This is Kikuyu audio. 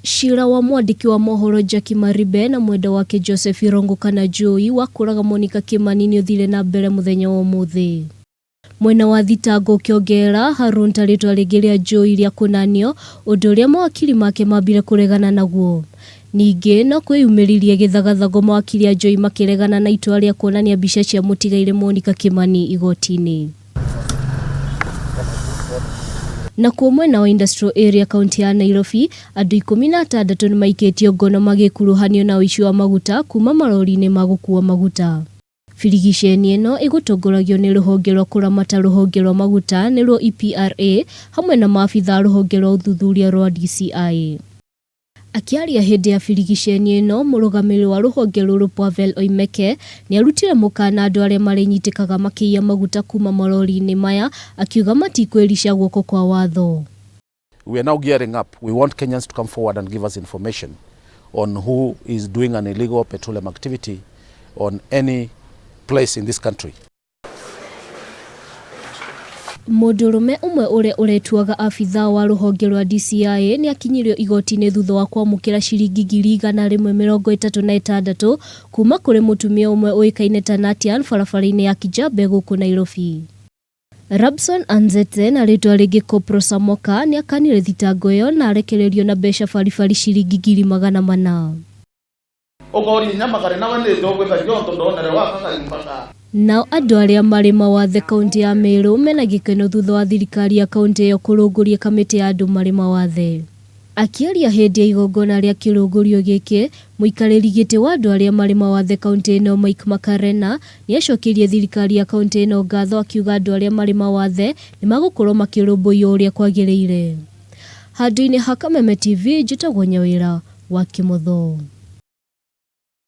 Cira wa mwandĩki wa mohoro Jackie Maribe na mwendwa wake Joseph Irungu Kanajui wa kũraga Monica Kimani nĩ ũthire na mbere mũthenya wa ũmũthĩ. Mwena wa thitango ũkĩongerera Harun ta rĩtwa rĩngĩ rĩa Njui rĩa kũnanio, ũndũ ũrĩa mawakiri make mambire kũregana naguo. Ningĩ no kwĩyumĩririe gĩthagathago mawakiri a Njui makĩregana na itua rĩa kuonania mbica cia mũtigairĩ Monica Kimani igoti-inĩ. Nakuo mwena wa Industrial Area kaunti ya Nairobi, andũ 16 nĩmaikĩtio ngono magĩkuruhanio na ũici wa maguta kuma marori-inĩ ma gũkua maguta. Birigiceni ĩno ĩgũtongoragio nĩ rũhonge rwa kũramata rũhonge rwa maguta nĩruo EPRA hamwe na maabitha a rũhonge rwa ũthuthuria rwa DCI. Akĩaria hĩndĩ ya birigiceni ĩno, mũrũgamĩrĩri wa rũhonge rũrũ Pavel Oimeke nĩarutire mũkana andũ arĩa marĩnyitĩkaga makĩiya maguta kuma marori-inĩ maya akiuga matikwĩrica guoko kwa watho. We are now gearing up. We want Kenyans to come forward and give us information on who is doing an illegal petroleum activity on any place in this country. Mũndũrũme ũmwe ũrĩa ũretuaga abithaa wa rũhonge rwa DCI nĩ akinyirio igoti-inĩ thutha wa kwamũkĩra ciringi 136,000 kuma kũrĩ mũtumia ũmwe ũĩkaine ta Natian barabara-inĩ ya Kijabe gũkũ Nairobi. Rabson Anzete na rĩtwa rĩngĩ Kopro Samoka nĩ akanire thitango ĩyo na arekererio na mbeca baribari ciringi 400,000. Nao andũ arĩa marĩ mawathe kaunti ya Meru mena gĩkeno thutha wa thirikari ya kaunti ĩyo kũrũngũria kamĩtĩ ya andũ marĩ mawathe. Akĩaria hĩndĩ ya igongona rĩa kĩrũngũrio gĩkĩ, mũikarĩri gĩtĩ wa andũ arĩa marĩ mawathe kaunti ĩno Mike Makarena nĩacokeirie thirikari ya kaunti ĩno ngatho akiuga andũ arĩa marĩ mawathe nĩmagũkorwo makĩrũmbũiyo ũrĩa kwagĩrĩire. Handũ-inĩ ha Kameme TV njĩtagwo Nyawĩra wa Kĩmotho.